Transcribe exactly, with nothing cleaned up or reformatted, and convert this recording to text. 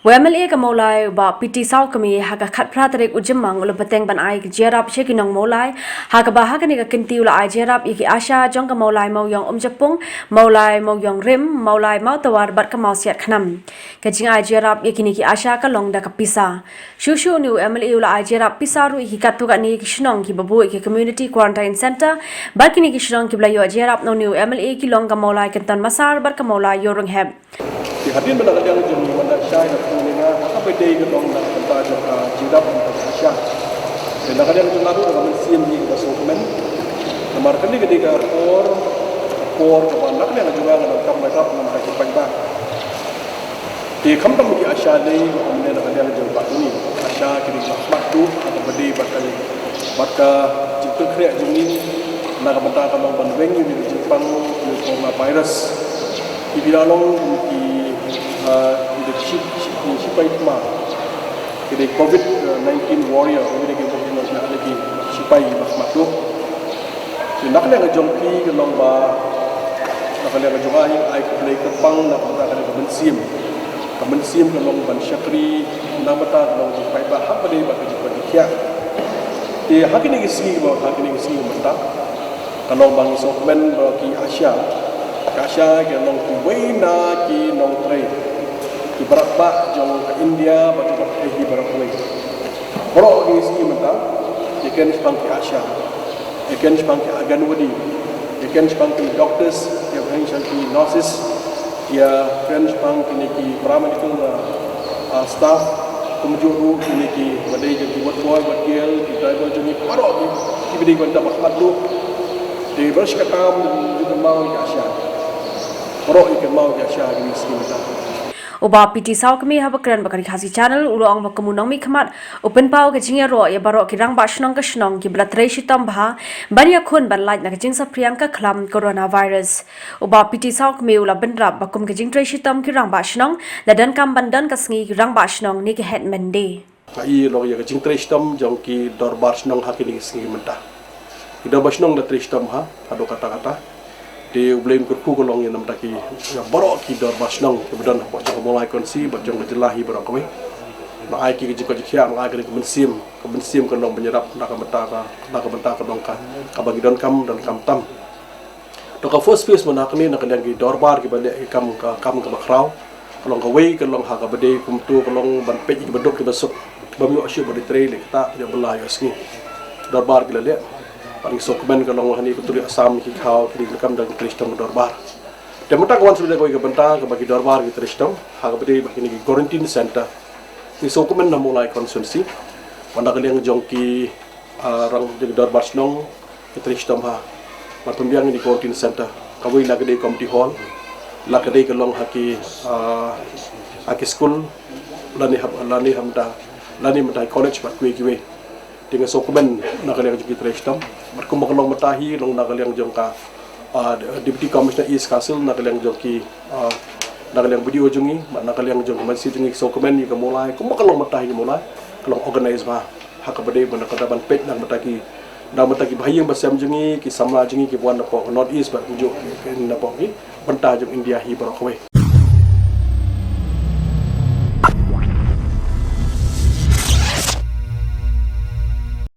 U M L A ka Mawlai u Bah P T Sawkmie ha ka khatphra tarik u Jymmang u la bteng ban ai ka jingïarap sha ki nong Mawlai, ha kaba ha kane ka kynti u la ai jingïarap ïa ki ASHA jong ka Mawlai Mawiong Umjapung, Mawlai Mawiong Rim, Mawlai Mawtawar bad ka Mawsiat Khnam. Ka jingai jingïarap ïa kine ki ASHA ka long da ka pisa. Shuh shuh une u M L A u la ai jingïarap pisa ruh ïa ki katto katne ki shnong kiba buh ïa ki community quarantine centre, bad kine ki shnong kiba la ïoh jingïarap na une u M L A ki long ka Mawlai Kynton Massar bad ka Mawlai Ïewrynghep. Ki hadien ba na ka liang jong ngi, man da shai na pule nga, ha kaba dei ka dong na ka bynta jong ka jingdap na ka sha. Te na ka liang jong nga ruh, ka mynsiem hi kaba sngewkmen. Namar kane ka dei ka por, ka por kaba na ka liang jong nga nga donkam ban rap na ka bynta ki paidbah. Te khamtam ki ASHA dei, ym ne na ka liang jong ba ni. ASHA ki dei ba khmat duh, ha kaba dei bad ka, bad ka jingpynkhreh jong ngi na ka bynta ka long ban weng ïa une u jingpang u coronavirus. Ki ba la long ki, ah, ki dei shi, shi, ki shipai thma. Ki dei covid nineteen warrior, ki dei ki, ki, ki, ki shipai ba khmat duh. Te na ka liang jong ki ka long ba, na ka liang jong nga, ai khublei kyrpang na ka bynta kane ka mynsiem. Ka mynsiem ka long ban shakri na ka bynta ka long jingpaidbah, ha kaba dei bad ka jingpang jingkhiah. Te ha kine ki sngi ba, ha kine ki sngi mynta, ka long ba ngi sngewkmen ba ki ASHA, ki ASHA ki long kiwei na ki nongtrei kiba rangbah jong ka India bad jong ka pyrthei baroh kawei. Baroh kine ki sngi mynta, ïa kren shaphang ki ASHA, ïa kren shaphang ki Anganwadi, ïa kren shaphang ki doctors, ïa kren shaphang ki nurses, ïa kren shaphang kine ki paramedical, uh, uh, staff, kumjuh ruh kine kiba dei jong ki ward boy, ward girl, ki driver jong ngi, baroh ki, kiba dei ki bynta ba khmat duh. Te baroh shi katta ym ju kynmaw ïa ki ASHA. Baroh ïa kynmaw ïa ki ASHA ha kine ki sngi mynta. U Bah P T Sawkmie haba kren bad ka Ri Khasi Channel u la ong ba kum u nongmihkhmat u pynpaw ka jingïaroh ïa baroh ki rangbah shnong ka shnong kiba la trei shitom bha ban ïakhun ban lait na ka jingsaphriang ka khlam coronavirus. U Bah P T Sawkmie u la bynrap ba kum ka jingtrei shitom ki rangbah shnong, la donkam ban don ka sngi ki rangbah shnong ne ka Headman Day. Ka i long ïa ka jingtrei shitom jong ki dorbar shnong ha kine ki sngi mynta. Ki dorbar shnong la trei shitom bha haduh katta katta. Te U Blei un kyrkhu ka long ïa namar ki, ïa baroh ki dorbar shnong kiba don hapoh jong ka Mawlai Constituency bad jong ka jylla hi baroh kawei. Ba ai ki ka jingkoit jingkhiah, ba ai ka mynsiem, ka mynsiem ka long ban ïarap na ka bynta ka, na ka bynta ka dong ka, kaba ngi donkam, donkam tam. To ka first phase mynta kane na ka liang ki dorbar kiba leh ki kam, ka kam kaba khraw. Ka long kawei, ka long ha kaba dei kumto, ka long ban peit ïa kiba duk kiba suk. Bym ïoh shuh ba dei trei leh kata, ïoh bylla ïoh sngi. Dorbar ki la leh. Bad ngi sngewkmen ka long hangne ka Tuli Assam, ki khaw, ki dei kam da ki trei shitom dorbar. Te mynta ka wan shuh da kawei ka bynta kaba ki dorbar ki trei shitom ha kaba dei ba kine ki quarantine center. Ngi sngewkmen na Mawlai Constituency, ba na ka liang jong ki, ah, rang jong ki dorbar shnong ki trei shitom ha. Ban pynbiang ïa ki quarantine center. Kawei la ka dei community hall, la ka dei ka long ha ki, ah, ha ki school, lane ha, lane ha mynta, lane mynta college bad kiwei kiwei. Te nga sngewkmen na ka liang jong ki trei shitom. Bad kumba ka long mynta hi long na ka liang jong ka, ah, Deputy Commissioner East Khasi Hills, na ka liang jong ki, ah, na ka liang BDO jong ngi, bad na ka liang jong ka mynsiem jong ngi, sngewkmen ïa ka Mawlai, kumba ka long mynta hi ka Mawlai, ka long organize bha. Ha kaba dei ban, ka da ban peit na ka bynta ki, na ka bynta ki bahaïing bahasem jong ngi, ki samla jong ngi kiba wan napoh North East bad kumjuh ki, ki napoh ki bynta jong India hi baroh kawei.